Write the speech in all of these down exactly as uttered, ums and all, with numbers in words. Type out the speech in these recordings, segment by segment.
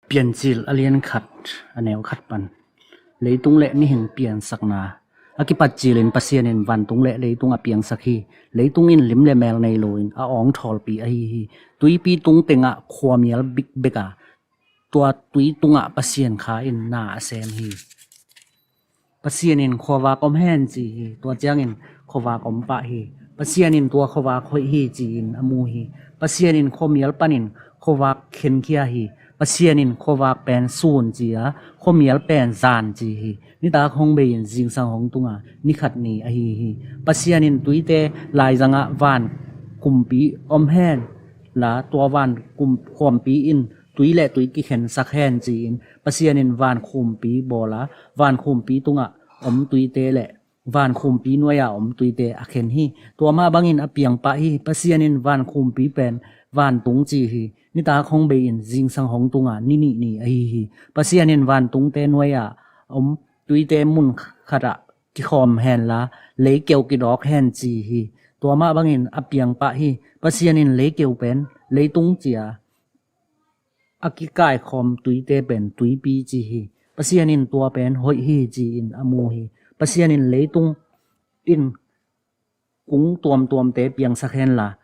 Piancil a lian khat, a neu khat pan. Leitung le mihing piansakna. A kipat cilin Pasian in vantung le leitung a piangsak hi. Leitung in lim le mel nei loin a awng thawlpi ahi hi. Tuipi tung tengah khuamial bikbek a, tua tui tungah Pasian Kha in na a sem hi. Pasian in khuavak om hen ci hi. Tua ciangin khuavak om pah hi. Pasian in tua khuavak hoih hi ci-in a mu hi. Pasian in khuamial panin khuavak khenkhia hi. Pasian in khuavak pen sun ci a, khuamial pen zan ci hi. Nitak hong bei-in zingsang hong tunga ni khat ni ahi hi. Pasian in tuite laizangah van kumpi om hen la, tua van kum, khuampi in tui le tui kikhensak hen ci-in Pasian in van khumpi bawl a, van khumpi tungah om tuite le van khumpi nuai-a om tuite a khen hi. Tua mah bangin a piang pah hi. Pasian in van khumpi pen vantung ci hi. Nitak hong bei-in zingsang hong tunga ni nih ni ahi hi. Pasian in vantungte nuai-a om tuite mun khatah kikhawm hen la, leikeu kidawk hen ci hi. Tua mah bangin a piang pah hi. Pasian in leikeu pen leitung ci a, a kikaikhawm tuite pen tuipi ci hi. Pasian in tua pen hoih hi ci-in a mu hi. Pasian in leitung in kung tuamtuamte piangsak hen la,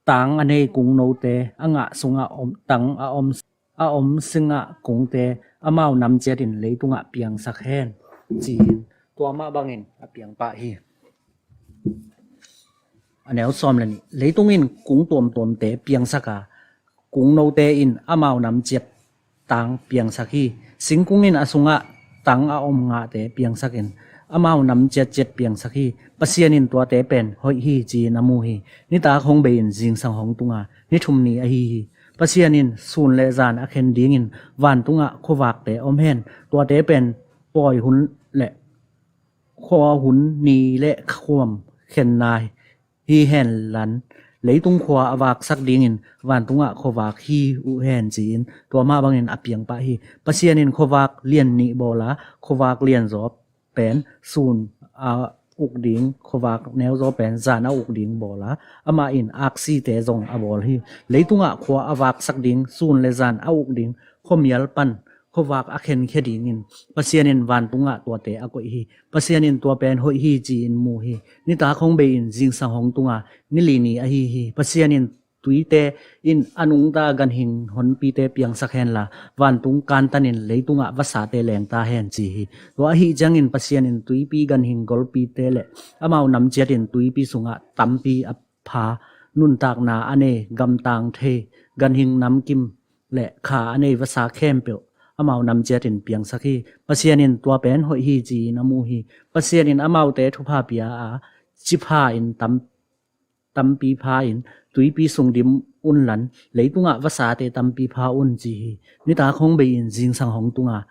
tang a nei kung note a ngah sungah om, tang a om, a om singah kungte amau nam ciatin leitungah piangsak hen ci-in tua mah bangin a piang pah hi. A neu sawm le nih. Leitung in kung tuamtuamte piangsak a, kung note in amau nam ciat tang piangsak hi. Singkung in a sungah tang a om ngahte piangsakin amau nam ciatciat piangsak hi. Pasian in tuate pen hoih hi ci-in a mu hi. Nitak hong bei-in zingsang hong tunga ni thum ni ahi hi. Pasian in sun le zan a khen dingin vantungah khuavakte om hen. Tuate pen pawi hun le khua hun ni le khuam khenna hi hen lan, leitung khua a vaksak dingin vantungah khuavak hi uh hen ci-in tua mah bangin a piang pah hi. Pasian in khuavak lian nih bawl a, khuavak lianzaw pen sun a uk ding, khuavak neuzaw pen zan a uk ding bawl a, amah in aksite zong a bawl hi. Leitungah khua a vaksak ding, sun le zan a uk ding khuamial pan khuavak a khenkhia dingin Pasian in vantungah tuate a koih hi. Pasian in tua pen hoih hi ci-in mu hi. Nitak hong bei-in zingsang hong tunga ni li ni ahi hi. Pasian in tuite in a nungta ganhing honpite piangsak hen la, vantung kantanin leitungah vasate lengta hen ci hi. Tua ahi ciangin Pasian in tuipi ganhing golpite le amau nam ciatin tuipi sungah tampi a pha, nuntakna a nei, gamtang thei, ganhing namkim le kha a nei vasa khempeuh amau nam ciatin piangsak hi. Pasian in tua pen hoih hi ci-in a mu hi. Pasian in amaute thupha pia a, cipha in tam, tampi pha in tuipi sung dim un lan, leitungah vasate tampi pha un ci hi. Nitak hong bei-in zingsang hong tunga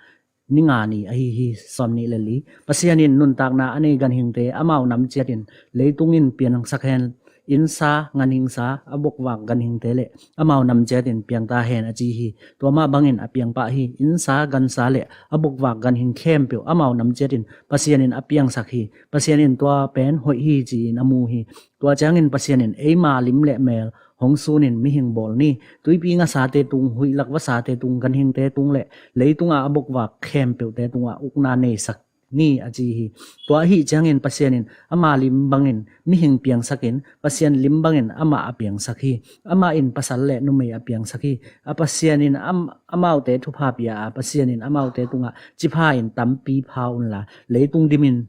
ni nga ni ahi hi. Sawm nih le li. Pasian in nuntakna a nei ganhingte amau nam ciatin leitung in piangsak hen, innsa, ganhingsa, a bokvak ganhingte le amau nam ciatin piangta hen a ci hi. Tua mah bangin a piang pah hi. Innsa, gansa le a bokvak ganhing khempeuh amau nam ciatin Pasian in a piangsak hi. Pasian in tua pen hoih hi ci-in a mu hi. Tua ciangin Pasian in eima lim le mel hong sunin mihing bawl ni. Tuipi ngasate tung, huihlak vasate tung, ganhingte tung le leitungah a bokvak khempeuhte tungah ukna neisak ni a ci hi. Tua ahi ciangin Pasian in ama lim bangin mihing piangsakin, Pasian lim bangin amah a piangsak hi. Amah in pasal le numei a piangsak hi. A Pasian in am, amaute thupha pia a, Pasian in amaute tungah cipha in tampi pha unla, leitung dimin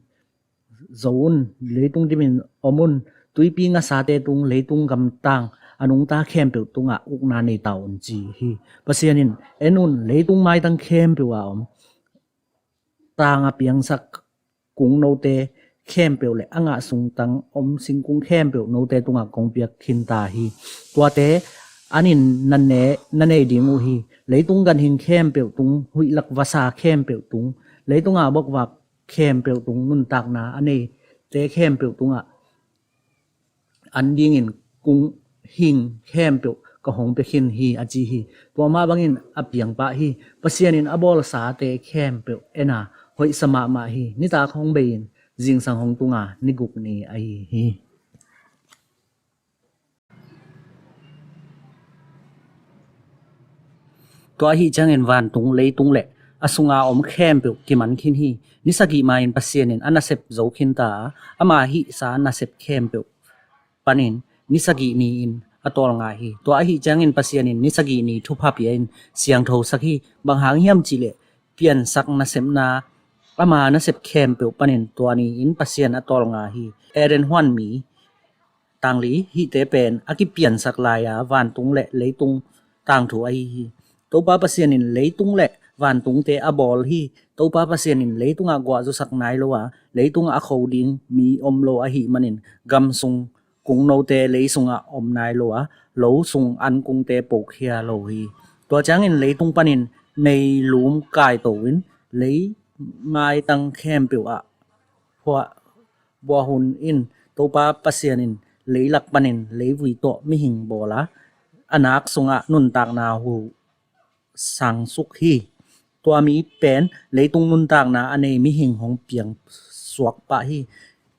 zo un, leitung dimin om un, tuipi ngasate tung, leitung gamtang a nungta khempeuh tungah ukna nei ta un ci hi. Pasian in, en un, leitung maitang khempeuh a om, tang a piangsak kung note khempeuh le a ngah sungtang om singkung khempeuh note tungah kong piak khin ta hi. Tuate an in na ne, na nei ding uh hi. Leitung ganhing khempeuh tung, huihlak vasa khempeuh tung, leitungah bokvak khempeuh tung, nuntakna a neite khempeuh tungah an dingin kung hing khempeuh ka hong pia khin hi a ci hi. Tua mah bangin a piang pah hi. Pasian in a bawlsate khempeuh en a, hoihsa mahmah hi. Nitak hong bei-in zingsang hong tunga ni guk ni ahi hi. Tua ahih ciangin vantung, leitung le a sunga om khempeuh kiman khin hi. Ni sagih ma-in Pasian in a nasep zo khinta a, ama hihsa nasep khempeuh panin ni sagih ni-in a tawlnga hi. Tua ahih ciangin Pasian in ni sagih ni thupha pia-in siangthosak hi. Bang hang hiam cihleh piansak nasepna, ama nasep khempeuh panin tua ni-in Pasian a tawlnga hi. Eden huan mi, tangli, hihte pen a kipiansak lai-a vantung le leitung tangthu ahi hi. Topa Pasian in leitung le vantungte a bawl hi. Topa Pasian in leitungah guah zusak nai lo a, leitungah a kho ding mi om lo ahih manin gam sung kungnote lei sungah om nai lo a, lo sung ankungte pokhia lo hi. Tua ciangin leitung panin meilum kaito-in lei maitang khempeuh ah hua buahhun in Topa Pasian in leilak panin leivui tawh mihing bawl a, a nak sungah nuntakna hu sangsuk hi. Tua mi pen leitung nuntakna a nei mihing hong piang suak pah hi.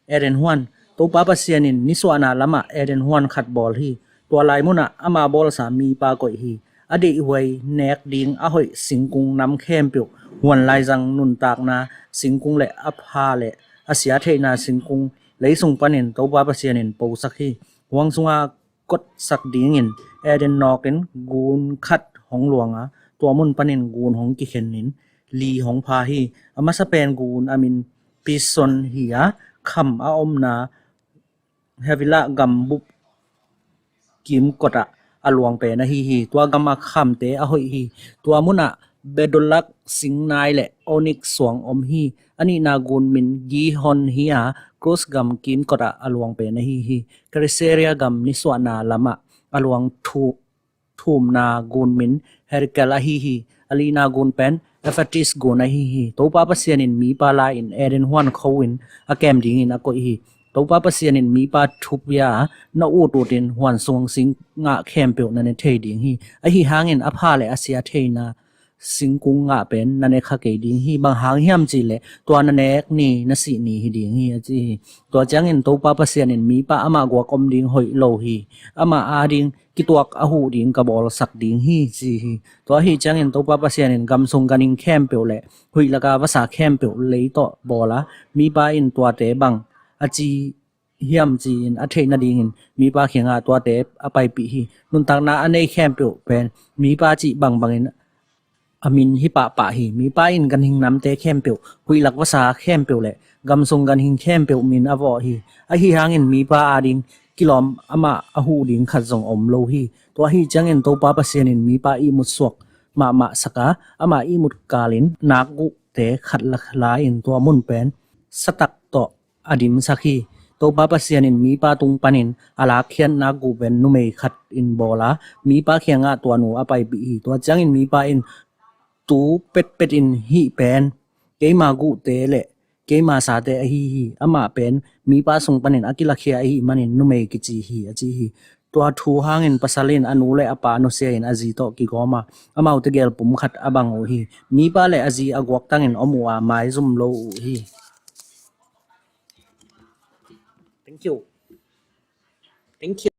Eden huan, Topa Pasian in nisuahna lamah Eden huan khat bawl hi. Tua lai munah ama bawlsa mipa koih hi. A deihhuai nek ding a hoih singkung nam khempeuh, huan laizang nuntakna singkung le a pha le a sia theihna singkung leisung panin Topa Pasian in posak hi. Huang sunga kotsak dingin Eden nawkin gun khat hong luang a, tua mun panin gun hong kikhenin li hong pha hi. A masa pen gun a min Pison hi a, kham a omna Havilah gambup kimkotah a luang pen ahi hi. Tua gam a khamte a hoih hi. Tua munah bedolak singnai le onik suang om hi. A nihna gun min Gihon hi a, Kus gam kimkotah a luang pen ahi hi. Kaisaria gam nisuahna lamah a luang thu thumna gun min Herkel ahi hi. A lina gun pen Euphrates gun ahi hi. Topa Pasian in mipa la-in Eden huan kho-in a kem dingin a koih hi. Topa Pasian in mipa thupia na ut utin huan sung singngah khempeuh na ne thei ding hi. Ahi hangin a pha le a sia theihna singkung ngah pen na ne kha kei ding hi. Bang hang hiam cihleh tua na nek ni na sih ni hi ding hi, a ci hi. Tua ciangin Topa Pasian in mipa amah guak om ding hoih lo hi. Amah ading kituak a huh ding ka bawlsak ding hi, ci hi. Tua ahih ciangin Topa Pasian in gam sung ganhing khempeuh le huih laka vasa khempeuh lei tawh bawl a, mipa in tuate bang a ci hiam ci-in a theih nadingin mipa kiangah tuate a paipih hi. Nuntakna a nei khempeuh pen mipa cih bangbangin a min hi pahpah hi. Mipa in ganhing namte khempeuh, huihlak vasa khempeuh le gamsung ganhing khempeuh min a vawh hi. Ahi hangin mipa ading kilawm amah a huh ding khat zong om lo hi. Tua ahi ciangin Topa Pasian in mipa ihmut suak mahmah sak a, amah ihmut kalin nakguhte khat la in tua mun pen satak tawh a dimsak hi. Topa Pasian in mipa tung panin a lakkhiat nakguh pen numei khat in bawl a, mipa kiangah tua nu a paipih hi. Tua ciangin mipa in, tu petpet in hih pen keima guhte le keima sate ahi hi. Amah pen mipa sung panin a kilakhia ahih manin numei kici hi, a ci hi. Tua thu hangin pasal in a nu le a pa nusia in a zi tawh kigawm a, amaute gel pum khat a bang uh hi. Mipa le a zi a guaktangin om uh a, maizum lo uh hi. Thank you. Thank you.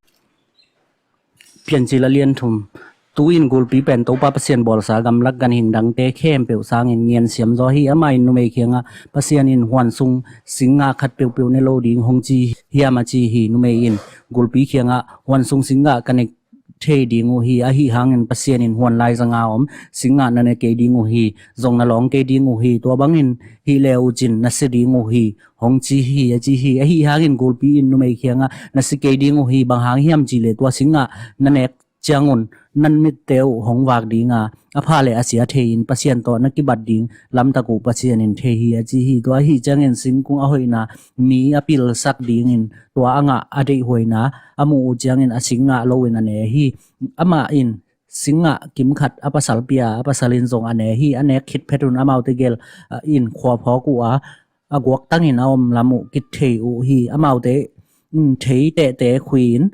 Piancil a lian thum. Tu-in gulpi pen Topa Pasian bawlsa gamlak ganhing dangte khempeuh sangin ngiansiam zaw hi. Amah in numei kiangah, Pasian in huan sung singngah khat peuhpeuh ne lo ding hong ci hiam, a ci hi. Numei in gulpi kiangah, huan sung singngah ka ne thei ding uh hi. Ahi hangin Pasian in huan laizanga om singngah na ne kei ding uh hi. Zong na lawng kei ding uh hi. Tua bangin hih le uh cin na si ding uh hi, hong ci hi, a ci hi. Ahi hangin gulpi in numei kiangah, na si kei ding uh hi. Bang hang hiam cihleh tua singngah na nek ciangun na mitte uh hong vak dinga, a pha le a sia thei-in Pasian tawh na kibat ding lamtak uh Pasian in thei hi, a ci hi. Tua ahi ciangin singkung a hoihna, mi a pilsak dingin tua a ngah a deihhuaina a muh uh ciangin a singngah loin a ne hi. Amah in singngah kimkhat a pasal pia, a pasal in zong a ne hi. A nek khit phetun amaute gel, ah, in khua phawk uh a, a guaktangin a om lam uh kithei uh hi. Amaute in thei tehte khui-in,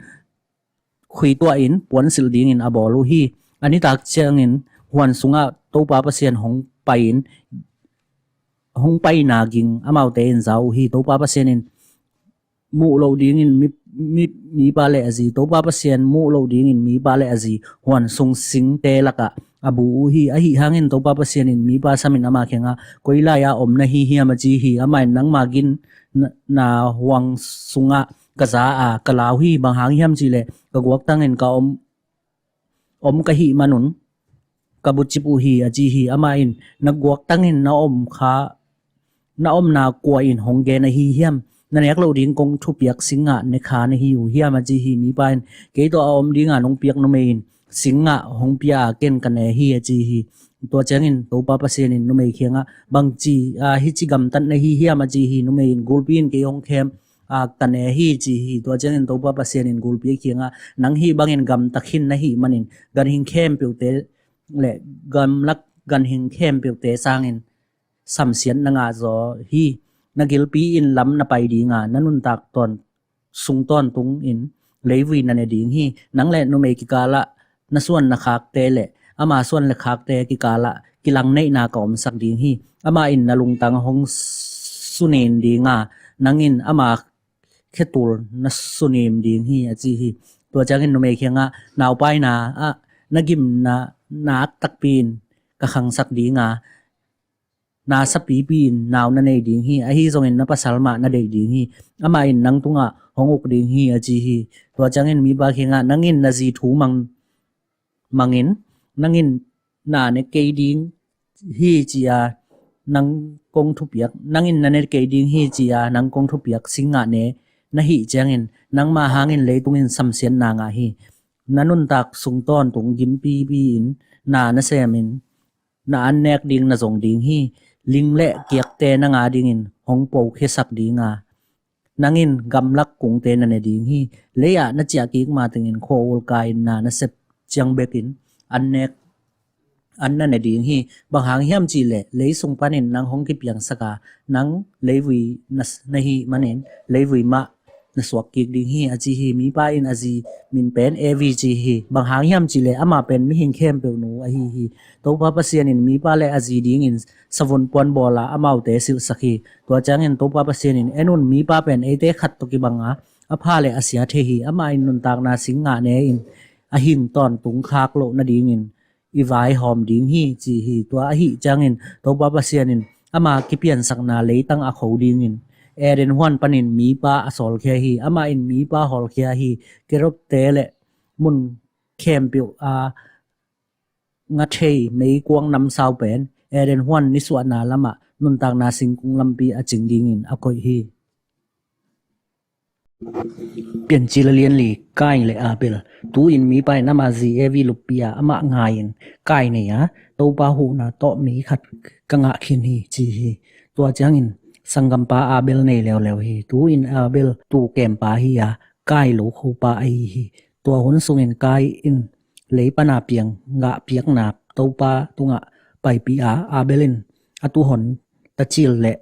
khui tuahin puansilh dingin a bawl uh hi. A nitak ciangin huan sungah Topa Pasian hong pai-in, hong paina ging amaute in za uh hi. Topa Pasian in muh loh dingin mi, mi, mipa le a zi, Topa Pasian muh loh dingin mipa le a zi huan sung singte lakah a bu uh hi. Ahi hangin Topa Pasian in mipa samin ama kiangah, "Koi lai-ah om na hi hiam?" a ci hi. Amah in, "Nangma gin na, na huang sungah ka za a, ka lau hi. Bang hang hiam cihleh ka guaktangin ka om, om ka hih manun ka bucip uh hi," a ci hi. Amah in, "Na guaktangin na om kha, na omna kua in hong gen ahi hiam? Na nek loh ding kong thupiak singgah ne kha na hi uh hiam?" a ci hi. Mipa in, "Kei tawh a om dinga nong piak numei in singgah hong pia a, ken ka ne hi," a ci hi. Tua ciangin Topa Pasian in numei kiangah, "Bangci a hici gamtat na hi hiam?" a ci hi. Numei in, "Gulpi in kei hong khem a, ka ne hi," ci hi. Tua ciangin Topa Pasian in gulpi kiangah, "Nang hih bangin gamta khin na hih manin ganhing khempeuhte le gamlak ganhing khempeuhte sangin samsiat na ngah zaw hi. Na gilpi in lam na pai dinga, na nuntak tawn, sung tawntungin leivui na ne ding hi. Nang le numei kikalah na suan na khakte le ama suan le khakte kikalah kilangneihna ka omsak ding hi. Amah in na lungtang hong sunim dinga, nang in ama khetul na sunim ding hi," a ci hi. Tua ciangin numei kiangah, "Naupaina ah na gimna nak takpi in ka khangsak dinga, na sapipi in nau na nei ding hi. Ahi zongin na pasal mah na deih ding hi. Amah in nang tungah hong uk ding hi," a ci hi. Tua ciangin mipa kiangah, "Nang in na zi thu mang, mangin, nang in na ne kei ding hi ci-a nang kong thupiak, nang in na ne kei ding hi ci-a nang kong thupiak singgah ne na hih ciangin, nangma hangin leitung in samsiatna ngah hi. Na nuntak sung tawntung gimpipi in na na semin, na annek ding na zong ding hi. Ling le kiakte nang a dingin hong pokhiasak dinga, nang in gamlak kungte na ne ding hi. Lei-ah na ciah kik matengin khua-ul kai-in na na sep ciang bekin annek, an na ne ding hi. Bang hang hiam cihleh lei sung panin nang hong kipiangsak a, nang leivui na, na hih manin leivui mah na suak kik ding hi," a ci hi. Mipa in a zi min pen Evi ci hi. Bang hang hiam cihleh amah pen mihing khempeuh nu ahi hi. Topa Pasian in mipa le a zi dingin savun puan bawl a, amaute silhsak hi. Tua ciangin Topa Pasian in, "En un, mipa pen eite khat tawh kibang a, a pha le a sia thei hi. Amah in nuntakna singgah ne in a hing tawntung khak loh nadingin i vaihawm ding hi," ci hi. Tua ahih ciangin Topa Pasian in ama kipiansakna leitang a kho dingin Eden huan panin mipa a sawlkhia hi. Amah in mipa hawlkhia hi. Kerubte le mun khempeuh a nga thei meikuang namsau pen Eden huan nisuahna lamah nuntakna singkung lampi a cing dingin a koih hi. Piancil a lianli, Kain le Abel. Tu-in mipa in ama zi Evi luppi a, amah ngai-in, "Kain nei a, Topa huhna tawh mi khat ka ngah khin hi," ci hi. Tua ciangin sanggampa Abel nei leuleu hi. Tu-in Abel tu kempa hi a, Kain lokhopa ahi hi. Tua hun sungin Kain in lei pana piang gah piakna Topa tungah paipih a, Abel in a tuhon tacil le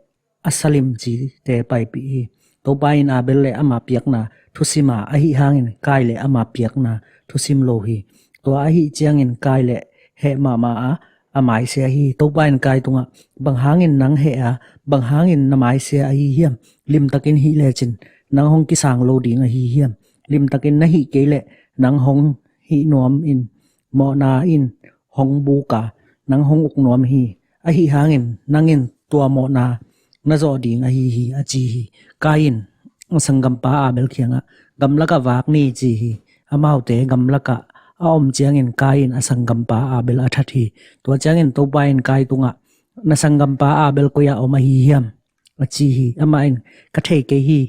a salim cite paipih hi. Topa in Abel le ama piakna thusim a, ahi hangin Kain le ama piakna thusim lo hi. Tua ahi ciangin Kain le heh mahmah a, a maisia hi. Topa in Kain tungah, "Bang hangin nang heh a, bang hangin na maisia ahi hiam? Limtakin hih lecin nang hong kisang lo ding ahi hiam? Limtakin na hih kei leh nang hong hih nuam in, mawhna in hong buk a, nang hong uk nuam hi. Ahi hangin nang in tua mawhna na zawh ding ahi hi," a ci hi. Kain in a sanggampa Abel kiangah, "Gamlakah vak ni," ci hi. Amaute gamlakah a om ciangin Kain in a sanggampa Abel a that hi. Tua ciangin Topa in Kain tungah, "Na sanggampa Abel koi-ah om ahi hiam?" a ci hi. Amah in, "Ka thei kei hi.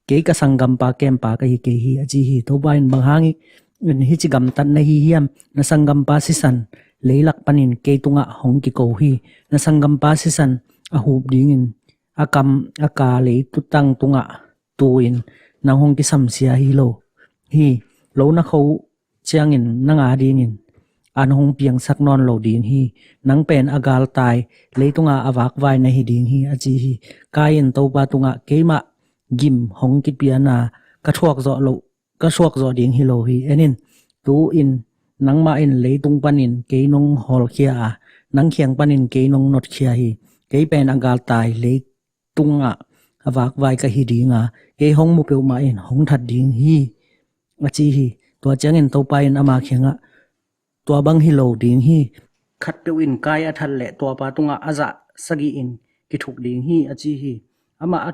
Kei ka sanggampa kempa ka hi kei hi," a ci hi. Topa in, "Bang hangin hici gamtat na hi hiam? Na sanggampa sisan leilak panin kei tungah hong kiko hi. Na sanggampa sisan a hup dingin a kam a ka leitutang tungah tu-in nang hong kisamsia hi lo hi. Lo na kho ciangin nang a dingin an hong piangsak nawn lo ding hi. Nang pen a galtai, leitunga a vakvai na hi ding hi," a ci hi. Kain in Topa tungah, "Keimah gim hong kipiana ka thuak zawh loh, ka thuak zawh ding hi lo hi. En in, tu-in nangmah in leitung panin kei nong hawlkhia a, nang kiang panin kei nong notkhia hi. Kei pen a galtai, lei tungah a vakvai ka hi dinga, kei hong mu peuhmah in hong that ding hi," a ci hi. Tua ciangin Topa in ama kiangah, "Tua bang hi lo ding hi. khatpeuh in Kain a that leh tuapa tungah a zah sagih in kithuk ding hi, a ci hi. Amah a,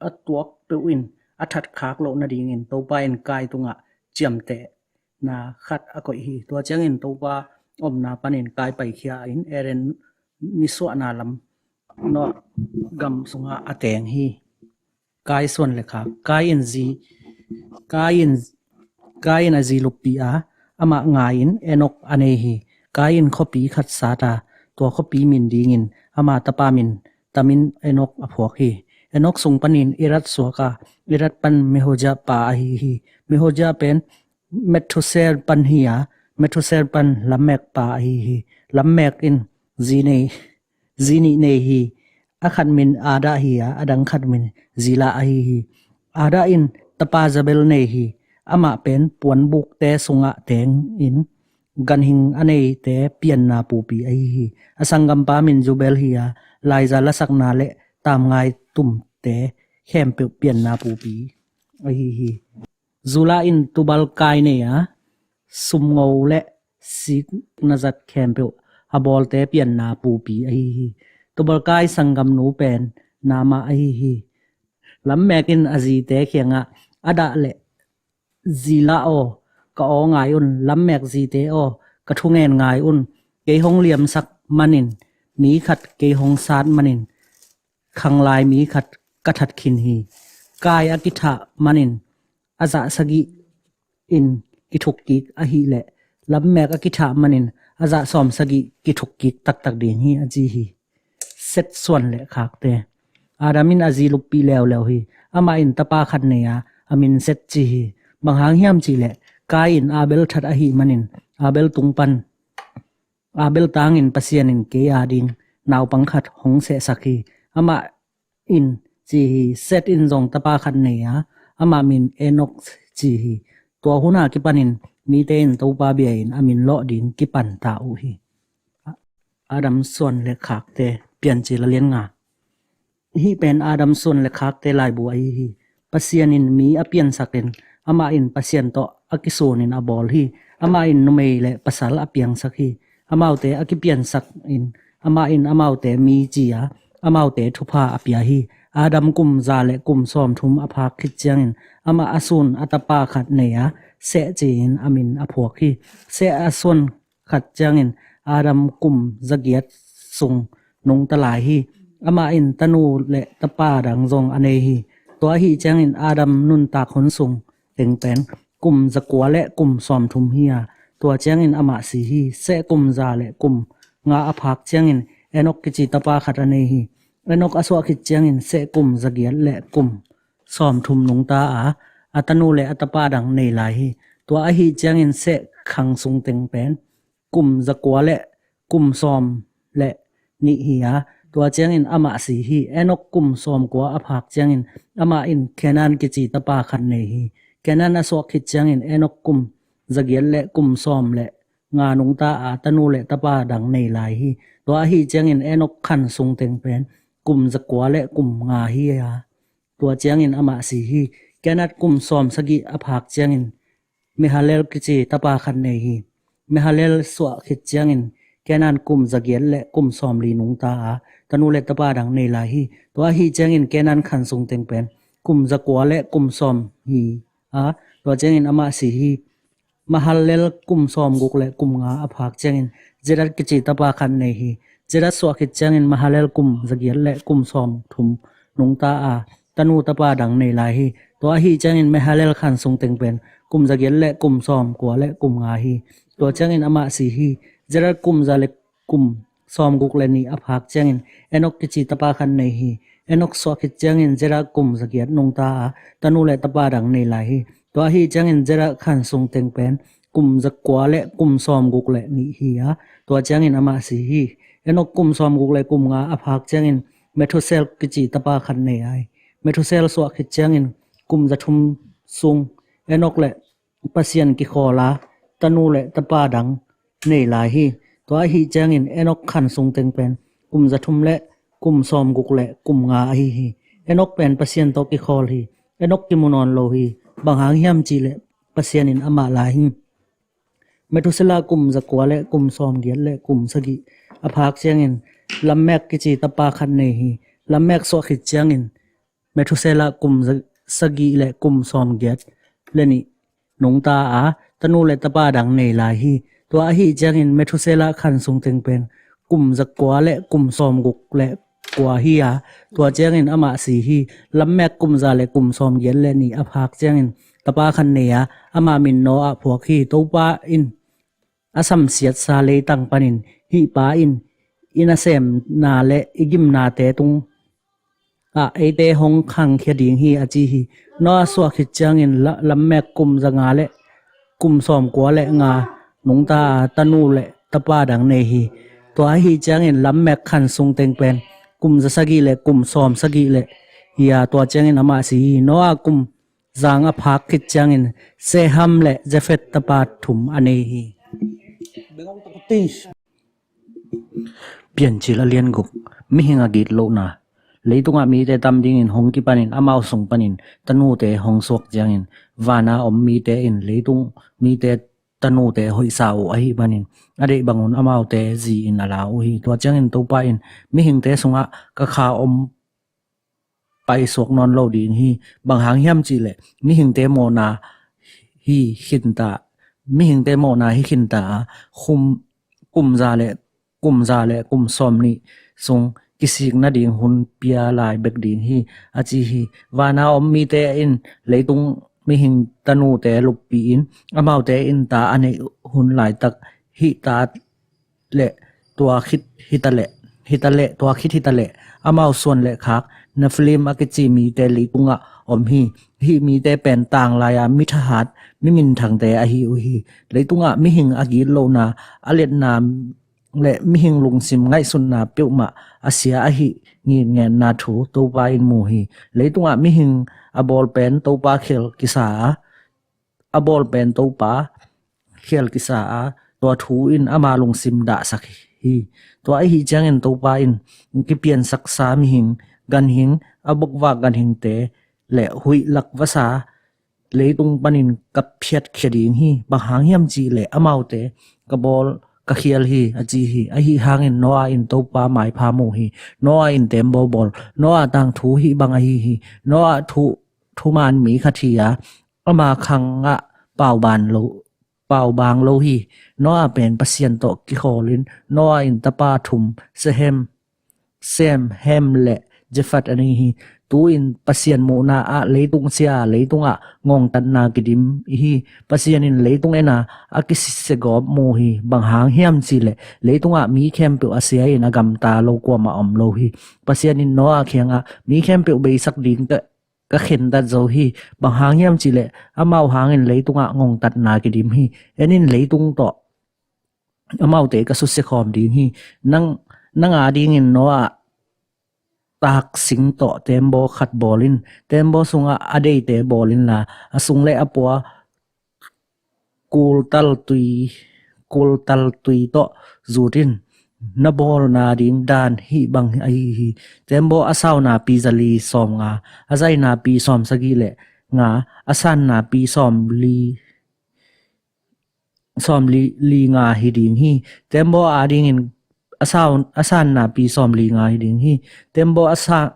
a tuak peuh in a that khak loh nadingin Topa in Kain tungah ciamtehna khat a koih hi. Tua ciangin Topa omna panin Kain paikhia in Eden nisuahna lam Nod gam sungah a teng hi. Kain suan le khak. Kain in zi, Kain in, Kain in a zi luppi a, amah ngai-in Enok a nei hi. Kain in khuapi khat sat a, tua khuapi min dingin ama tapa min tamin Enok a phuak hi. Enok sung panin Irad suak a, Irad pan Mehujael pa ahi hi. Mehujael pen Methuselah pan hi a, Methuselah pan Lamek pa ahi hi. Lamek in zi nei, zi nih nei hi. A khat min Adah hi a, a dang khat min Zillah ahi hi. Adah in tapa Jabal nei hi. Amah pen puanbukte sungah tengin ganhing a neite pianna pupi ahi hi. A sanggampa min Jubal hi a, laiza lasakna le tamngai tumte khempeuh pianna pupi ahi hi. Zillah in Tubal-Kain nei a, sumngo le sikna zat khempeuh a bawlte pianna pupi ahi hi. Tubal-Kain sanggamnu pen Naamah ahi hi. Lamek in a zite kiangah, Adah le Zillah aw, ka aw ngai un. Lamek zite aw, ka thungen ngai un. Kei hong liamsak manin, mi khat kei hong sat manin, khanglai mi khat ka that khin hi. Kain a kithah manin a zah sagih in kithuk kik ahih leh, Lamek a kithah manin a zah sawm sagih kithuk kik taktak ding hi, a ci hi. Seth suan le khakte. Adam in a zi luppi leuleu hi. Amah in tapa khat nei a, a min Seth ci hi. Bang hang hiam cih leh, Kain in Abel that ahih manin, Abel tung pan Abel tangin Pasian in kei ading naupang khat hong sehsak hi. Amah in ci hi, Seth in zong tapa khat nei a, amah min Enok ci hi. Tua hun a kipanin mite in Topa bia-in a min lawh ding kipan ta uh hi. Adam suan le khakte, Piancil a lian nga. Hih pen Adam suan le khakte laibu ahi hi. Pasian in mi a piansak in, amah in Pasian tawh a kisunin a bawl hi. Amah in numei le pasal a piangsak hi. Amaute a kipiansak in, amah in amaute mi ci a, amaute thupha a pia hi. Adam kum za le kum sawmthum a phak khit ciangin, amah a sun a tapa khat nei a, Seth ci-in a min a phuak hi. Seth a suan khat ciangin Adam kum zagiat sung nungta lai hi. Amah in tanu le tapa dang zong a nei hi. Tua ahih ciangin Adam nuntak hun sung teng pen kum zakua le kum sawmthum hi a, tua ciangin amah si hi. Seth kum za le kum nga a phak ciangin Enok kici tapa khat a nei hi. Enok a suah khit ciangin Seth kum zagiat le kum sawmthum nungta a, a tanu le a tapa dang nei lai hi. Tua ahih ciangin Seth khang sung teng pen kum zakua le kum sawm le nih hi a, tua ciangin amah si hi. Enok kum sawmkua a phak ciangin amah in Kenan kici tapa khat nei hi. Kenan a suah khit ciangin Enok kum zagiat le kum sawm le nga nungta a, tanu le tapa dang nei lai hi. Tua ahih ciangin Enok khan sung teng pen kum zakua le kum nga hi a, tua ciangin amah si hi. Kenan kum sawm sagih a phak ciangin Mahalalel kici tapa khat nei hi. Mahalalel suah khit ciangin Kenan kum zagiat le kum sawmli nungta a, tanu le tapa dang nei lai hi. Tua ahih ciangin Kenan khan sung teng pen kum zakua le kum sawm hi a, tua ciangin amah si hi. Mahalalel kum sawmguk le kum nga a phak ciangin Jared kici tapa khat nei hi. Jared suah khit ciangin Mahalalel kum zagiat le kum sawmthum nungta a, tanu tapa dang nei lai hi. Tua ahih ciangin Mahalalel khan sung teng pen kum zagiat le kum sawmkua le kum nga hi. Tua ciangin amah si hi. Jared kum za le kum sawmguk le nih a phak ciangin Enok kici tapa khat nei hi. Enok suah khit ciangin Jared kum zagiat nungta a, tanu le tapa dang nei lai hi. Tua ahih ciangin Jared khan sung teng pen kum zakua le kum sawmguk le nih hi a, tua ciangin amah si hi. Enok kum sawmguk le kum nga a phak ciangin Methuselah kici tapa khat nei a hi. Methuselah suah khit ciangin kum zathum sung Enok le Pasian kikhawl a, tanu le tapa dang nei lai hi. Tua ahih ciangin Enok khan sung teng pen kum zathum le kum sawmguk le kum nga ahi hi. Enok pen Pasian tawh kikhawl hi. Enok kimu nawn lo hi. Bang hang hiam cih leh Pasian in amah la hi. Methuselah kum zakua le kum sawmgiat le kum sagih a phak ciangin Lamek kici tapa khat nei hi. Lamek suah khit ciangin Methuselah kum za-, sagih le kum sawmgiat le nih nungta a, tanu le tapa dang nei lai hi. Tua ahih ciangin Methuselah khan sung teng pen kum zakua le kum sawmguk le kua hi a, tua ciangin amah si hi. Lamek kum za le kum sawmgiat le nih a phak ciangin tapa khat nei a, ama min Noah phuak hi. Topa in a samsiatsa leitang panin hih pa in i nasemna le i gimnate tung ah eite hong khangkhia ding hi, a ci hi. Noah suah khit ciangin La-, Lamek kum zanga le kum sawmkua le nga nungta a, tanu le tapa dang nei hi. Tua ahih ciangin Lamek khan sung teng pen kum zasagih le kum sawmsagih le hi a, tua ciangin amah si hi. Noah kum zang a phak khit ciangin Shem le Jafeth tapa thum a nei hi. Piancil a lian guk. Mihing a gitlohna. Leitungah mite tam dingin hong kipanin amau sung panin tanute hong suak ciangin, vana om mite in leitung mite tanute hoihsa uh ahih manin a deih bangun amaute zi-in a la uh hi. Tua ciangin Topa in, mihingte sungah ka kha om paisuak nawn lo ding hi. Bang hang hiam cihleh mihingte mawhna hi khinta, mihingte mawhna hi khinta a, kum, kum za le kum za le kum sawmnih sung kisik nading hun pia lai bek ding hi, a ci hi. Vana om mite in leitung mihing tanute luppi in, amaute in ta a neih hun laitak hih ta le tua khit hita le, hita le, tua khit hita le, amau suan le khak Nephilim a kici mite leitungah om hi. Hih mite pen tanglai-a mi thahat, mi minthangte ahi uh hi. Leitungah mihing a gitlohna, a liatna le mihing lungsim ngaihsutna peuhmah a sia ahi ngitngetna thu Topa in mu hi. Leitungah mihing a bawl pen Topa khial kisa a, a bawl pen Topa khial kisa a, tua thu in ama lungsim dahsak hi. Tua ahi ciangin Topa in, kipiansaksa mihing, ganhing, a bokvak ganhingte le huih lak vasa leitung panin ka phiatkhia ding hi. Bang hang hiam cihleh amaute ka bawl ka khial hi, a ci hi. Ahi hangin Noah in Topa maipha mu hi. Noah in teembaw bawl. Noah tangthu hih bang ahi hi. Noah thu, thuman mi khat hi a, ama khangah pauban lo, paubang lo hi. Noah pen Pasian tawh kikhawlin Noah in tapa thum, Sehem, Sem, Hem le Jafeth a nei hi. Tu-in Pasian muhna ah leitung sia, leitungah ngongtatna kidim hi. Pasian in leitung ena a kisiagawp mu hi. Bang hang hiam cihleh leitungah mi khempeuh a sia in a gamta lo kuamah om lo hi. Pasian in Noah kiangah, mi khempeuh beisak ding ka, ka khentat zo hi. Bang hang hiam cihleh amau hangin leitungah ngongtatna kidim hi. En in, leitung tawh amaute ka susia khawm ding hi. Nang, nang adingin Noah taksing tawh teembaw khat bawl in. Teembaw sungah a deite bawl inla, a sung le a pua kultal tui, kultal tui tawh zut in. Na bawlna ding dan hih bang ahi hi. Teembaw a saunapi zali sawmnga, a zainapi sawmsagih le nga, a sannapi sawmli, sawmli, li nga hi ding hi. Teembaw adingin a sau, a sannapi sawmli nga hi ding hi. Teembaw a sa,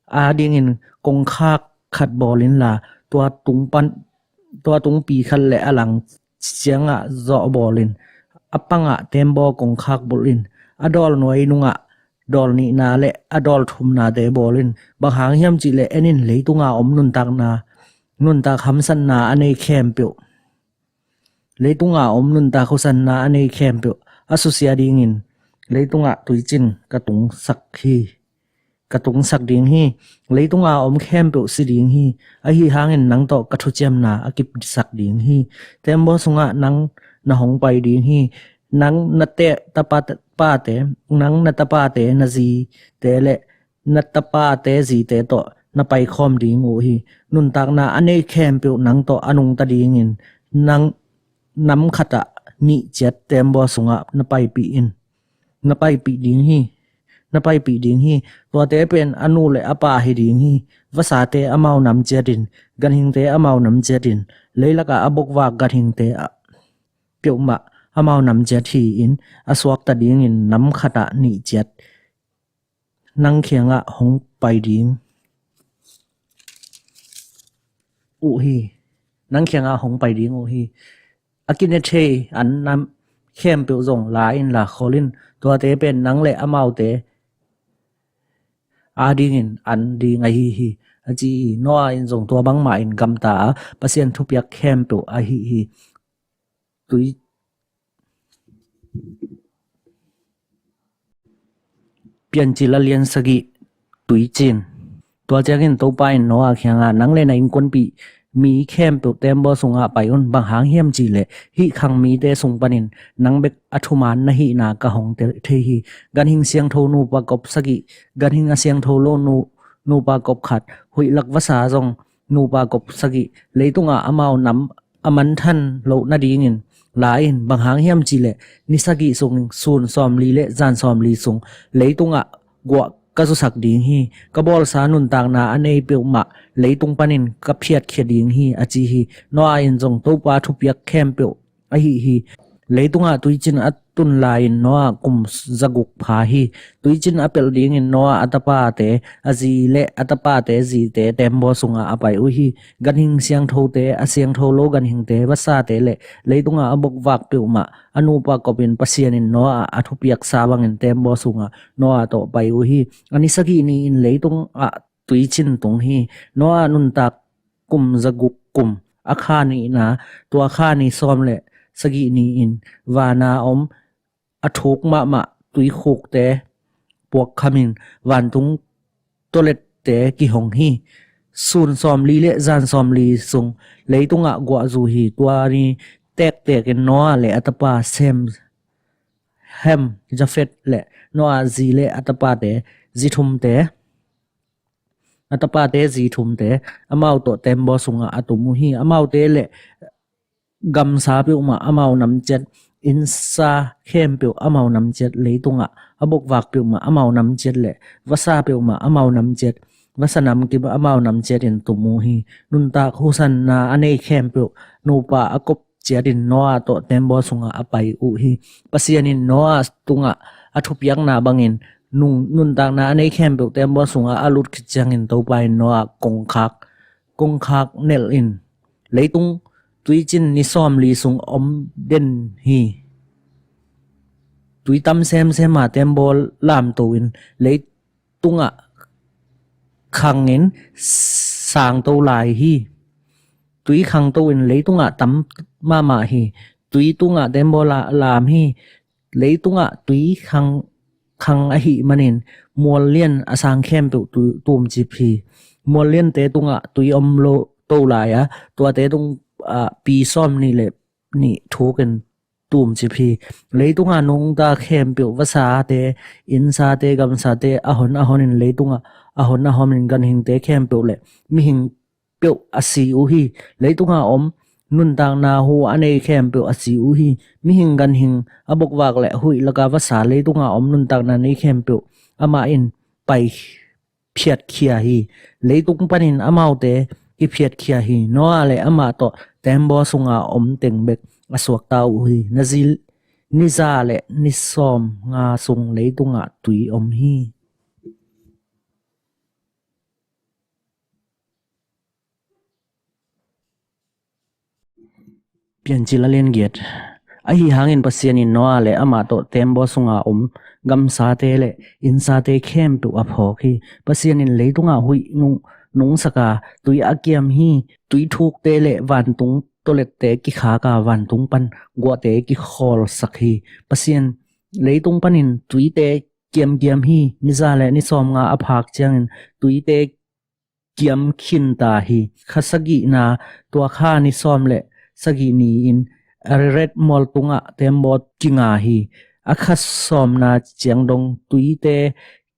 adingin kongkhak khat bawl inla, tua tung pan, tua tungpi khat le a lang ciangah zawh bawl in. A pangah teembaw kongkhak bulh in. A dawl nuai nungah dawl nihna le a dawl thumnate bawl in. Bang hang hiam cihleh en in, leitunga om nuntakna, nuntak hamsatna a nei khempeuh, leitunga om nuntak husanna a nei khempeuh a susia dingin leitungah tuicin ka tungsak hi. Ka tungsak ding hi. Leitunga om khempeuh si ding hi. Ahi hangin nang tawh ka thuciamna a kipsak ding hi. Teembaw sungah nang na hong pai ding hi. Nang na te, tapa, pate, nang na tapate, na zite le na tapate zite tawh na paikhawm ding uh hi. Nuntakna a nei khempeuh nang tawh a nungta dingin nang nam khatah nih ciat teembaw sungah na paipih in. Na paipih ding hi. Na paipih ding hi. Tuate pen a nu le a pa hi ding hi. Vasate amau nam ciatin, ganhingte amau nam ciatin, leilakah a bokvak ganhingte a, peuhmah amau nam ciat hi-in, a suakta dingin nam khatah nih ciat nang kiangah hong pai ding uh hi. Nang kiangah hong pai ding uh hi. A kine thei an nam khempeuh zong la inla khol in, tuate pen nang le amaute adingin an ding ahi hi, a ci hi. Noah in zong tua bangmah in gamta a, Pasian thupiak khempeuh ahi hi. Tui Piancil a lian sagih, tuicin. Tua ciangin Topa in Noah kiangah, nang le na innkuanpih mi khempeuh teembaw sungah pai un. Bang hang hiam cihleh hih khang mite sung panin nang bek a thuman na hihna ka hong tel thei hi. Ganhing siangtho nupa kop sagih, ganhing a siangtho lo nu, nupa kop khat, huih lak vasa zong nupa kop sagih, leitungah amau nam a manthan loh nadingin la in. Bang hang hiam cihleh ni sagih sung, sun sawmli le zan sawmli sung leitungah guah ka zusak ding hi. Ka bawlsa nuntakna a nei peuhmah leitung panin ka phiatkhia ding hi, a ci hi. Noah in zong Topa thupiak khempeuh ahi hi. Leitungah tuicin a tun lai-in Noah kum zaguk pha hi. Tuicin a pelh dingin Noah, a tapate, a zi le a tapate zite teembaw sungah a pai uh hi. Ganhing siangthote, a siangtho lo ganhingte, vasate le leitungah a bokvak peuhmah a nupa kopin Pasian in Noah a thupiaksa bangin teembaw sungah Noah tawh pai uh hi. A ni sagih ni-in leitungah tuicin tung hi. Noah nuntak kum zaguk kum, a kha nihna, tua kha ni sawm le sagih ni-in vana om a thuk mahmah tuikhukte puakkhamin vantung tawlette kihong hi. Sun sawmli le zan sawmli sung leitungah guah zu hi. Tua ni tektekin Noah le a tapa Sem, Hem, Jafet le Noah zi le a tapate zi thumte, a tapate zi thumte amau tawh teembaw sungah a tum uh hi. Amaute le gamsa peuhmah amau nam ciat, innsa khempeuh amau nam ciat, leitungah a bokvak peuhmah amau nam ciat le vasa peuhmah amau nam ciat, vasa namkim amau nam ciatin tum uh hi. Nuntak husanna a nei khempeuh nupa a kop ciatin Noah tawh teembaw sungah a pai uh hi. Pasian in Noah tungah a thupiakna bangin nung, nuntakna a nei khempeuh teembaw sungah a lut khit ciangin Topa in Noah kongkhak, kongkhak nelh in, leitung tuicin ni sawmli sung om den hi. Tui tam semsem a teembaw lamto in leitungah khangin sangto lai hi. Tui khangto in leitungah tam mahmah hi. Tui tungah teembaw la-, lam hi. Leitungah tui khang, khang ahih manin mual lian a sang khempeuh tu-, tumcip hi. Mual liante tungah tui om lo to lai a, tuate tung, ah, pi sawm nih le nih thukin tumcip hi. Leitungah nungta khempeuh, vasate, innsate, gamsate, a hon a honin leitungah a hon a honin ganhingte khempeuh le mihing peuh a si uh hi. Leitungah om nuntakna hu a nei khempeuh a si uh hi. Mihing, ganhing, a bokvak le huih laka vasa, leitungah om nuntakna nei khempeuh amah in pai phiatkhia hi. Leitung panin amaute kiphiatkhia hi. Noah le amah tawh teembaw sunga om teng bek a suakta uh hi. Na zi, ni za le ni sawm nga sung leitungah tui om hi. Piancil a lian giat. Ahi hangin Pasian in Noah le amah tawh teembaw sunga om gamsate le innsate khempeuh a phawk hi. Pasian in leitungah huih nung, nungsaka, tui a kiam hi. Tui thukte le vantung tawlette kikhaka, vantung pan guahte kikhawlsak hi. Pasian, leitung panin tuite kiamkiam hi. Ni za le ni sawm nga a phak ciangin tuite kiam khinta hi. Kha sagihna, tua kha ni sawm le sagih ni-in Ararat mual tungah teembaw kinga hi. A kha sawmna ciang dong tuite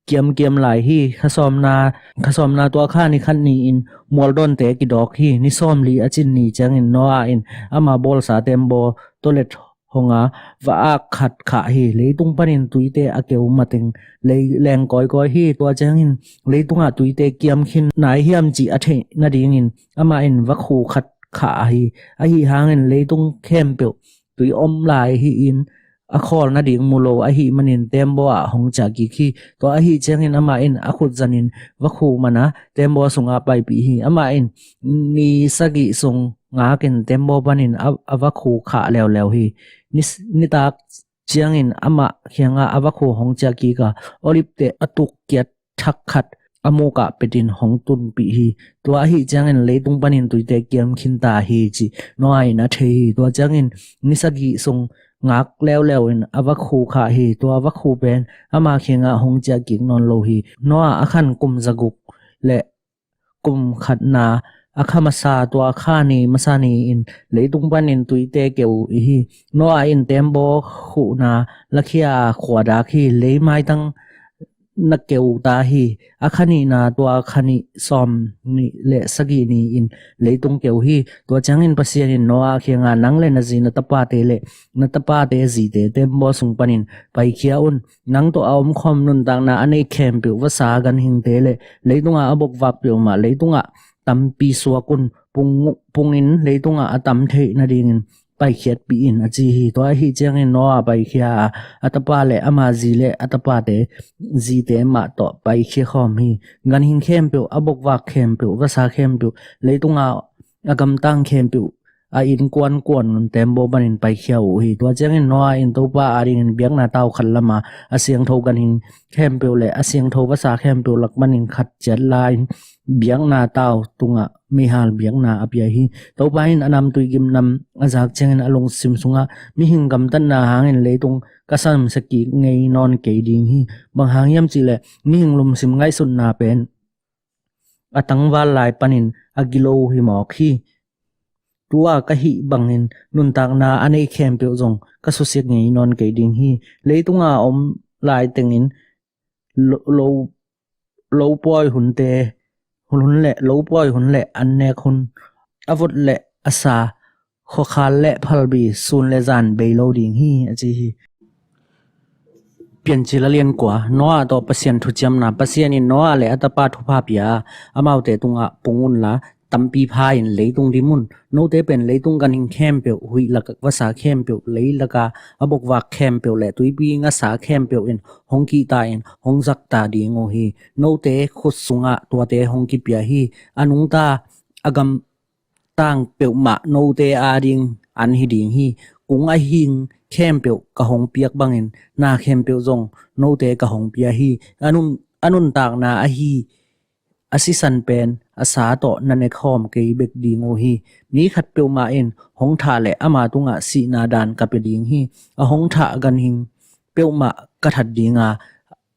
kiamkiam lai hi. Kha sawmna, kha sawmna tua kha ni khat ni-in mualdawnte kidawk hi. Ni sawmli a cin ni ciangin Noah in ama bawlsa teembaw tawlet honga va-ak khat khah hi. Leitung panin tuite a keu mateng lei leng kawikawi hi. Tua ciangin leitungah tuite kiam khin nai hiam cih a theih nadingin amah in vakhu khat khah hi. Ahi hangin leitung khempeuh tui om lai hi-in a khawl nading mu lo ahih manin teembaw ah hong ciah kik hi. Tua ahih ciangin amah in a khut zanin vakhu man a teembaw sungah paipih hi. Amah in ni sagih sung ngakin teembaw panin a, a vakhu khah leuleu hi. Ni, nitak ciangin amah kiangah a vakhu hong ciah kik a, olive teh a tuk kiat thak khat a mukah petin hong tunpih hi. Tua ahih ciangin leitung panin tuite kiam khinta hi cih Noah in a thei hi. Tua ciangin ni sagih sung ngak leuleu in a vakhu khah hi. Tua vakhu pen ama kiangah hong ciah kik nawn lo hi. Noah a khan kum zaguk le kum khatna a kha masa, tua kha ni masa ni-in leitung panin tuite keu uh hi. Noah in teembaw khuhna lakhia a khuadak hi. Lei maitang na keu ta hi. A kha nihna, tua kha nih sawm nih le sagih ni-in leitung keu hi. Tua ciangin Pasian in Noah kiangah, nang le na zi na tapate le na tapate zite teembaw sung panin paikhia un. Nang tawh a omkhawm nuntakna a nei khempeuh, vasa, ganhingte le leitungah a bokvak peuhmah, leitungah tampi suak un. Pung, pungin leitungah a tam theih nadingin paikhiatpih in, a ci hi. Tua ahih ciangin Noah paikhia a, a tapa le ama zi le a tapate zite mah tawh paikhia khawm hi. Ganhing khempeuh, a bokvak khempeuh, vasa khempeuh, leitungah a gamtang khempeuh a innkuan kuan un teembaw panin paikhia uh hi. Tua ciangin Noah in Topa adingin biakna tau khat lama a siangtho ganhing khempeuh le a siangtho vasa khempeuh lak panin khat ciat la-in biakna tau tungah meihal biakna a pia hi. Topa in a namtui gimnam a zak ciangin a lungsim sungah, mihing gamtatna hangin leitung ka samsia kik ngei nawn kei ding hi. Bang hang hiam cihleh mihing lungsim ngaihsutna pen a tangval lai panin a gilo hi mawk hi. Tua ka hih bangin nuntakna a nei khempeuh zong ka susia ngei nawn kei ding hi. Leitunga om lai tengin lo, lo, lo pawi hunte, hun, hun le, lo pawi hun le an nek hun, a vot le a sa, khuakhal le phalbi, sun le zan bei lo ding hi, a ci hi. Piancil a lian kua. Noah tawh Pasian thuciamna. Pasian in Noah le a tapa thupha pia a, amaute tungah pung unla, tampi pha-in leitung dim un. Note pen leitung ganhing khempeuh, huih lak vasa khempeuh, lei laka a bokvak khempeuh le tuipi ngasa khempeuh in hong kihta-in hong zakta ding uh hi. Note khut sungah tuate hong kipia hi. A nungta a gamtang peuhmah note ading an hi ding hi. Kung a hing khempeuh ka hong piak bangin na khempeuh zong note ka hong pia hi. A nun, a nuntakna ahi a sisan pen a sa tawh na nekhawm kei bek ding uh hi. Mi khat peuhmah in hong thah le ama tungah sihna dan ka pia ding hi. A hong thah ganhing peuhmah ka that ding a,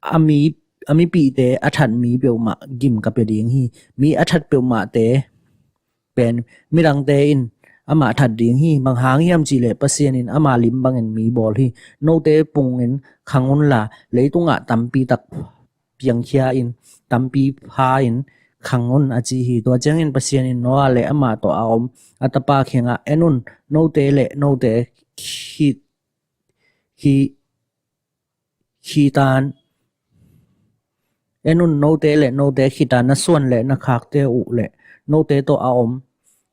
a mi, a mipihte a that mi peuhmah gim ka pia ding hi. Mi a that peuhmahte pen midangte in amah that ding hi. Bang hang hiam cihleh Pasian in ama lim bangin mi bawl hi. Note pungin khang unla, leitungah tampi tak piangkhia-in tampi pha-in khang un, a ci hi. Tua ciangin Pasian in Noah le amah tawh a om a tapa kiangah, en un, note le note khit, khit, khitan, en un, note le note khitan na suan le na khakte uh le note tawh a om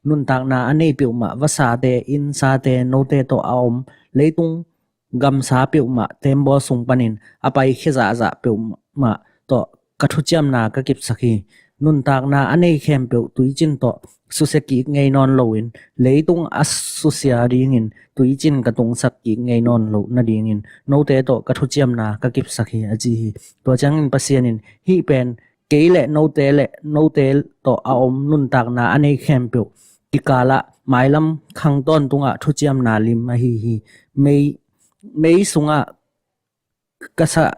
nuntakna a nei peuhmah, vasate, innsate, note tawh a om leitung gamsa peuhmah, teembaw sung panin a paikhia zahzah peuhmah tawh ka thuciamna ka kipsak hi. Nuntakna a nei khempeuh tuicin tawh susia kik ngei nawn loin, leitung a susia dingin tuicin ka tungsak kik ngei nawn loh nadingin note tawh ka thuciamna ka kipsak hi, a ci hi. Tua ciangin Pasian in, hih pen kei le note le note tawh a om nuntakna a nei khempeuh kikalah mailam khang tawntungah thuciamna lim ahi hi. Mei, mei sungah ka sa,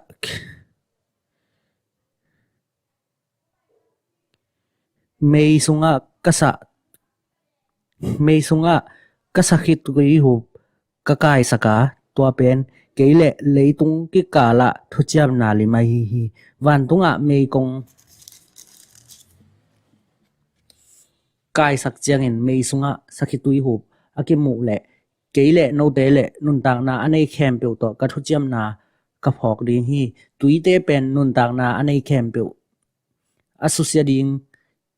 mei sungah ka sa, mei sungah ka sa khitui hup ka kaisak a, tua pen kei le leitung kikalah thuciamna lim ahi hi. Vantungah meikong kaisak ciangin mei sungah sakhitui hup a kimuh leh kei le note le nuntakna a nei khempeuh tawh ka thuciamna ka phawk ding hi. Tuite pen nuntakna a nei khempeuh a susia ding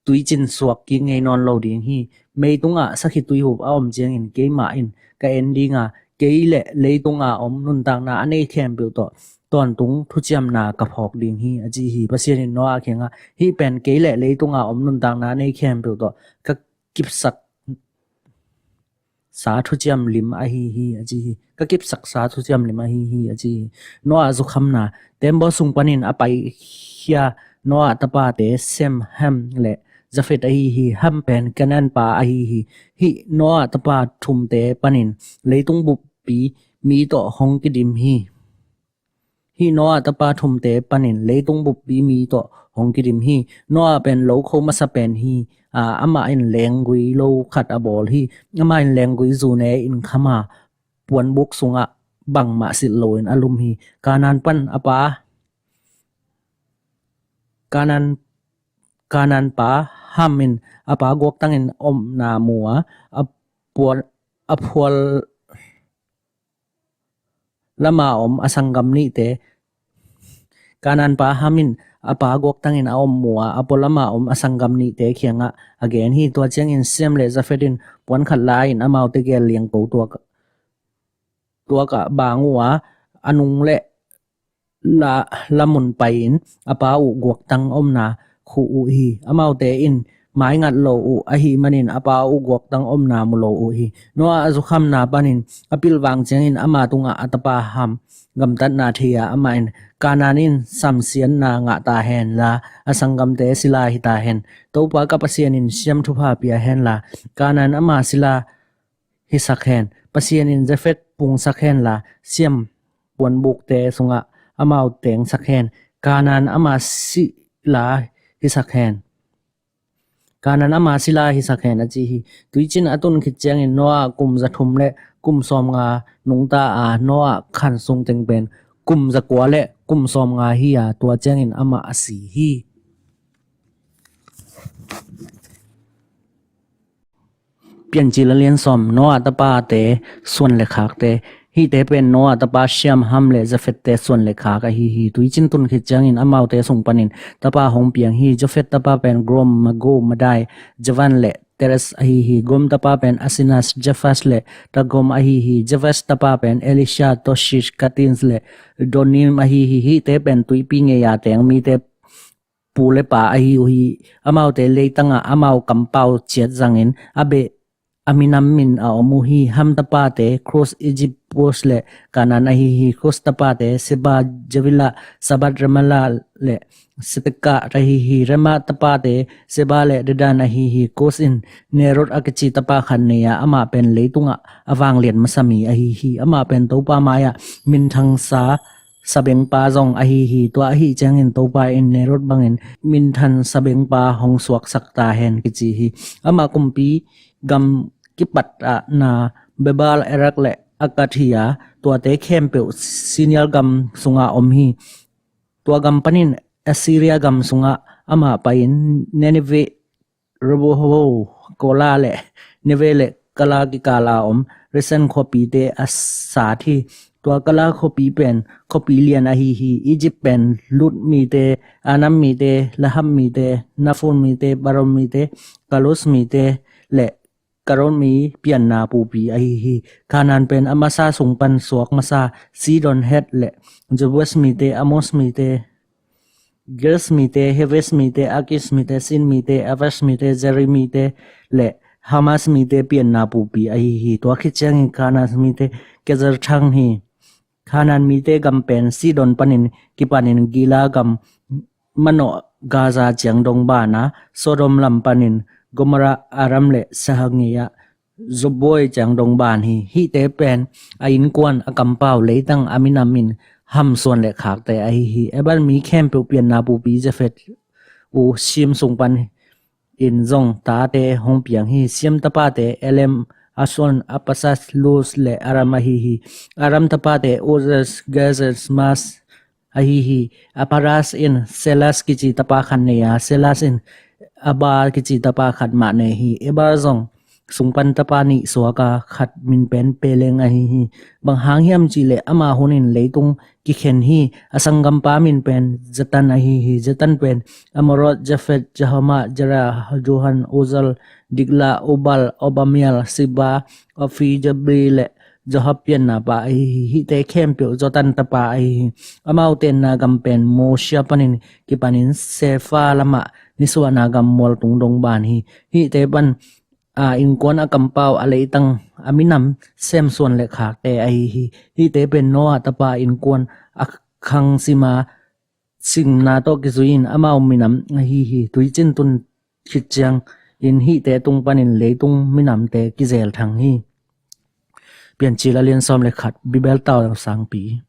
tuicin suak kik ngei nawn lo ding hi. Mei tungah sakhitui hup a om ciangin keimah in ka en ding a, kei le leitunga om nuntakna a nei khempeuh tawh tawntung thuciamna ka phawk ding hi, a ci hi. Pasian in Noah kiangah, hih pen kei le leitunga om nuntakna a nei khempeuh tawh ka kipsak sa thuciam lim ahi hi, a ci hi. Ka kipsak sa thuciam lim ahi hi, a ci hi. Noah zukhamna. Tembaw sung panin a paikhia Noah tapate Sem, Ham le Jafet ahi hi. Ham pen Kanaan pa ahi hi. Hih Noah tapa thumte panin leitung buppi mi tawh hong kidim hi. Hih Noah tapa thumte panin leitung buppi mi tawh hong kidim hi. Noah pen lo kho masa pen hi. A, amah in lenggui lo khat a bawl hi. Amah in lenggui zu ne in kham a, puanbuk sungah bangmah silh loin a lum hi. Kanaan pan a pa, Kanaan, Kanaan pa Ham in a pa guaktangin omna mu a, a puan, a phual lama om a sanggam nihte, Kanaan pa Ham in a pa guaktangin a om mu a, a pualama om a sanggam nihte kiangah a gen hi. Tua ciangin Sem le Jafet in puan khat la-in amaute gel liangko tuak, tuakah bang uh a, a nung le la, lamun pai-in a pa uh guaktang omna khuh uh hi. Amaute in maingat lo uh ahih manin a pa uh guaktang omna mu lo uh hi. Noah a zukhamna panin a pilvang ciangin ama tungah a tapa Ham gamtatna thei a, amah in, Kanaan in samsiatna ngah ta hen la, a sanggamte sila hi ta hen. Topa ka Pasian in Sem thupha pia hen la, Kanaan ama sila hisak hen. Pasian in Jafet pungsak hen la, Sem puanbukte sungah amau tengsak hen. Kanaan ama sila hisak hen. Kanaan ama sila hisak hen, a ci hi. Tuicin a tun khit ciangin Noah kum za thum le kum sawmnga nungta a, Noah khan sung teng pen kum za kua le kum sawmnga hi a, tua ciangin amah a si hi. Piancil a lian sawm. Noah tapate suan le khakte. Hihte pen Noah tapa Sem, Ham le Jafette suan le khak ahi hi. Tuicin tun khit ciangin amaute sung panin tapa hong piang hi. Jafet tapa pen Gomer, Magog, Madai, Javan le Tiras ahi hi. Gomer tapa pen Ahaz, Japheth le Raam ahi hi. Japheth tapa pen Elishah, Tarshish, Kittim le Dodanim ahi hi. Hihte pen tuipi ngei-a teng mite pu le pa ahi uh hi. Amaute leitangah amau kampau ciat zangin a beh a minam min a om uh hi. Ham tapate Kush, Egypt, Put le Kanaan ahi hi. Kush tapate Seba, Havilah, Sabtah, Raamah le Sabteka ahi hi. Raamah tapate Sheba le Dedan ahi hi. Kush in Nimrod a kici tapa khat nei a, amah pen leitungah a vanglian masa mi ahi hi. Amah pen Topa mai-ah minthang sa sabengpa zong ahi hi. Tua ahi ciangin Topa in Nimrod bangin minthan sabengpa hong suaksak ta hen, kici hi. Ama kumpi gam kipat ah na Babel, Erek le Akkad hi a, tuate khempeuh Shinar gam sungah om hi. Tua gam panin Assyria gam sungah amah pai-in Nineveh, Rehoboth, Kalah le Nineveh le Kalah kikala om Resen khuapite a sat hi. Tua Kalah khuapi pen khuapi lian ahi hi. Egypt pen Lut mite, Elam mite, Lehem mite, Naphtuh mite, Ammon mite, Girgash mite le Ashdod mi pianna pupi ahi hi. Kanaan pen a masa sung pan suak masa Sidon, Heth le Jebus mite, Amor mite, Girgash mite, Hiv mite, Amor mite, Sin mite, Arvad mite, Jebus mite le Hamath mite pianna pupi ahi hi. Tua khit ciangin Kanaan mite Gerar thang hi. Kanaan mite gam pen Sidon panin kipanin Gilead gam manawh Gaza ciang dong ban a, Sodom lam panin Gomorrah, Admah le Zeboiim ngei-ah Zeboiim ciang dong ban hi. Hihte pen a innkuan, a kampau, leitang a minam in Ham suan le khakte ahi hi. Eber mi khempeuh pianna pupi Jafeth uh Shem sung pan in zong tate hong piang hi. Shem tapate Elam, Asshur, Arpakshad, Lud le Aram ahi hi. Aram tapate Uz, Gezer, Maaz ahi hi. Arpakshad in Shelah kici tapa khat nei a, Shelah in Eber kici tapa khat mah nei hi. Eber zong sung pan tapa nih suak a, khat min pen Peleg ahi hi. Bang hang hiam cihleh ama hunin leitung kikhen hi. A sanggampa min pen Joktan ahi hi. Joktan pen Amram, Shaphan, Hotham, Zera, Hazuham, Uzal, Diklah, Obal, Ammiel, Sheba, Ofir, Jabri le Joab pianna pa ahi hi. Hihte khempeuh Jonathan tapa ahi hi. Amau tenna gam pen Mosia panin kipanin Sephar lamah nisuahna gam mualtung dong ban hi. Hihte pan a innkuan, a kampau, a leitang, a minam sem suan le khakte ahi hi. Hihte pen Noah tapa innkuan, a khang sima simna tawh kizui-in amau minam ahi hi. Tuicin tun khit ciangin hihte tung panin leitung minamte kizel thang hi. Piancil a lian sawm le khat. Babel tausangpi.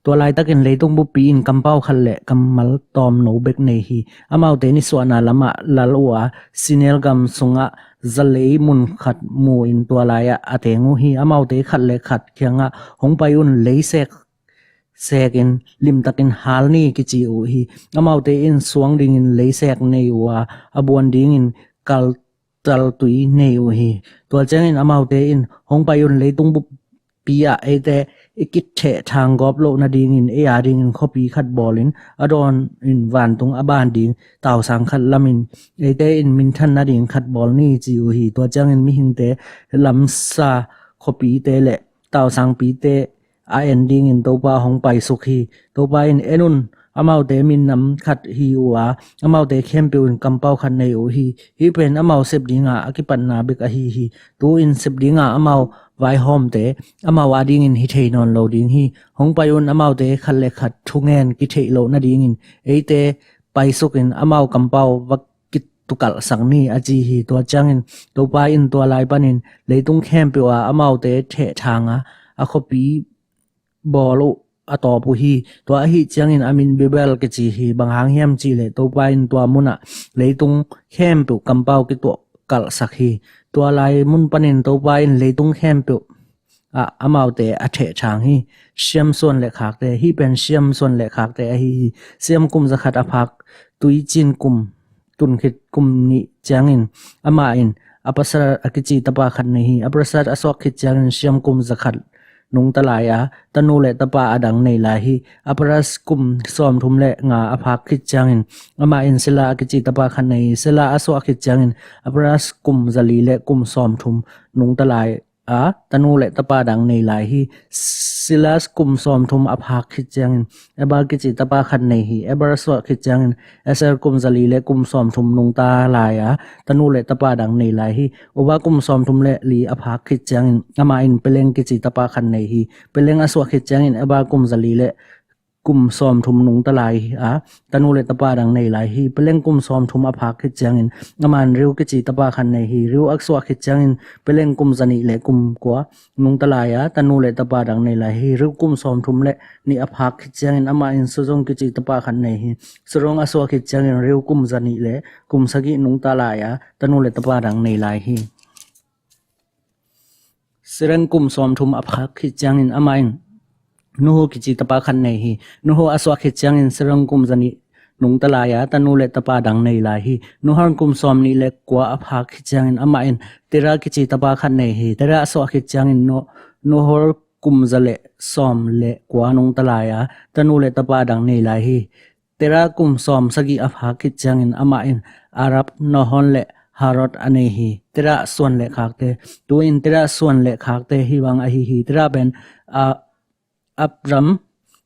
Tua laitakin leitung buppi in kampau khat le kammal tawmno bek nei hi. Amaute nisuahna lamah lal uh a, Shinar gam sungah zalei mun khat mu-in tua lai-ah a teng uh hi. Amaute khat le khat kiangah, "Hong pai un, lei sek sekin limtakin hal ni," kici uh hi. Amaute in suang dingin leisek nei uh a, a buan dingin kaltal tui nei uh hi. Tua ciangin amaute in, "Hong pai un, leitung buppi ah eite i kithehthang gawp loh nadingin ei a dingin khuapi khat bawlin, a dawnin vantung a ban ding tausang khat lamin eite in minthan nading khat bawl ni," ci uh hi. Tua ciangin mihingte lamsa khuapite le tausangpite a en dingin Topa hong paisuk hi. Topa in, "En un, amaute minam khat hi uh a, amaute khempeuh in kampau khat nei uh hi. Hih pen amau sep dinga a kipatna bek ahi hi. Tu-in sep dinga amau vaihawmte amau a dingin hi thei nawn lo ding hi. Hong pai un, amaute khat le khat thungen kitheih loh nadingin eite paisukin amau kampau va kitukalhsak ni," a ci hi. Tua ciangin Topa in tua lai panin leitung khempeuh ah amaute thehthang a, a khuapi bawl uh a tawp uh hi. Tua ahih ciangin a min Babel kici hi. Bang hang hiam cihleh Topa in tua munah leitung khempeuh kampau kituah kalhsak hi. Tua lai mun panin Topa in leitung khempeuh ah amaute a thehthang hi. Shem suan le khakte. Hih pen Shem suan le khakte ahi hi. Shem kum zakhat a phak, tuicin kum tun khit kum nih ciangin amah in Arpakshad a kici tapa khat nei hi. Arpakshad a suak khit ciangin Shem kum zakhat nungta lai a, tanu le tapa a dang nei lai hi. Arpakshad kum sawmthum le nga a phak khit ciangin amah in Shelah a kici tapa khat nei hi. Shelah a suak khit ciangin Arpakshad kum zali le kum sawmthum nungta lai a, tanu le tapa dang nei lai hi. Shelah kum sawmthum a phak khit ciangin Eber kici tapa khat nei hi. Eber a suak khit ciangin Esher kum zali le kum sawmthum nungta lai a, tanu le tapa dang nei lai hi. Eber kum sawmthum le li a phak khit ciangin amah in Peleg kici tapa khat nei hi. Peleg a suak khit ciangin Eber kum zali le kum sawmthum nungta lai a, tanu le tapa dang nei lai hi. Peleg kum sawmthum a phak khit ciangin amah in Reu kici tapa khat nei hi. Reu a suak khit ciangin Peleg kum zanih le kum kua nungta lai a, tanu le tapa dang nei lai hi. Reu kum sawmthum le nih a phak khit ciangin amah in Hezron kici tapa khat nei hi. Hezron a suak khit ciangin Reu kum zanih le kum sagih nungta lai a, tanu le tapa dang nei lai hi. Serug kum sawmthum a phak khit ciangin amah in Nahor kici tapa khat nei hi. Nahor a suak khit ciangin Serug kum zanih nungta lai a, tanu le tapa dang nei lai hi. Nahor kum sawmnih le kua a phak khit ciangin amah in Terah kici tapa khat nei hi. Terah a suak khit ciangin No-, Nahor kum za le sawm le kua nungta lai a, tanu le tapa dang nei lai hi. Terah kum sawm sagih a phak khit ciangin amah in Abram, Nahor le Haran a nei hi. Terah suan le khakte. Tu-in Terah suan le khakte hih bang ahi hi. Terah pen, a, Abram,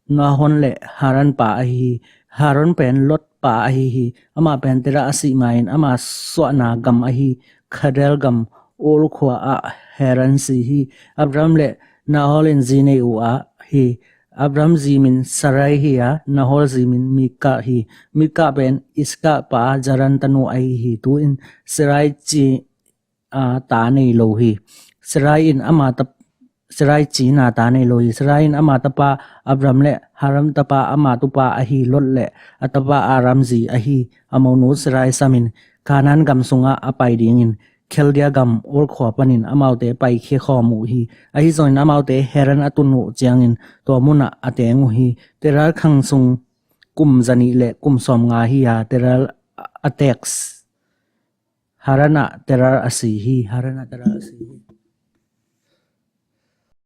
Nahor le Haran pa ahi hi. Haran pen Lot pa ahi hi. Amah pen Terah a sih ma-in ama suahna gam ahi Khaldi gam Ur khua ah Haran si hi. Abram le Nahor in zi nei uh a hi. Abram zi min Sarai hi a, Nahor zi min Milkah hi. Milkah pen Iskah pa Haran tanu ahi hi. Tu-in Sarai ci, a, ta nei lo hi. Sarai in ama ta, Sarai cina ta nei lo hi. Sarai in ama tapa Abram le Haran tapa ama tupa ahi Lot le a tapa Abram zi ahi a monu Sarai samin Kanaan gam sungah a pai dingin Khaldi gam Ur khua panin amaute paikhia khawm uh hi. Ahi zongin amaute Haran a tun uh ciangin tua munah a teng uh hi. Terah khang sung kum zanih le kum sawmnga hi a, Terah a teek Haran ah Terah a si hi. Haran ah Terah a si hi.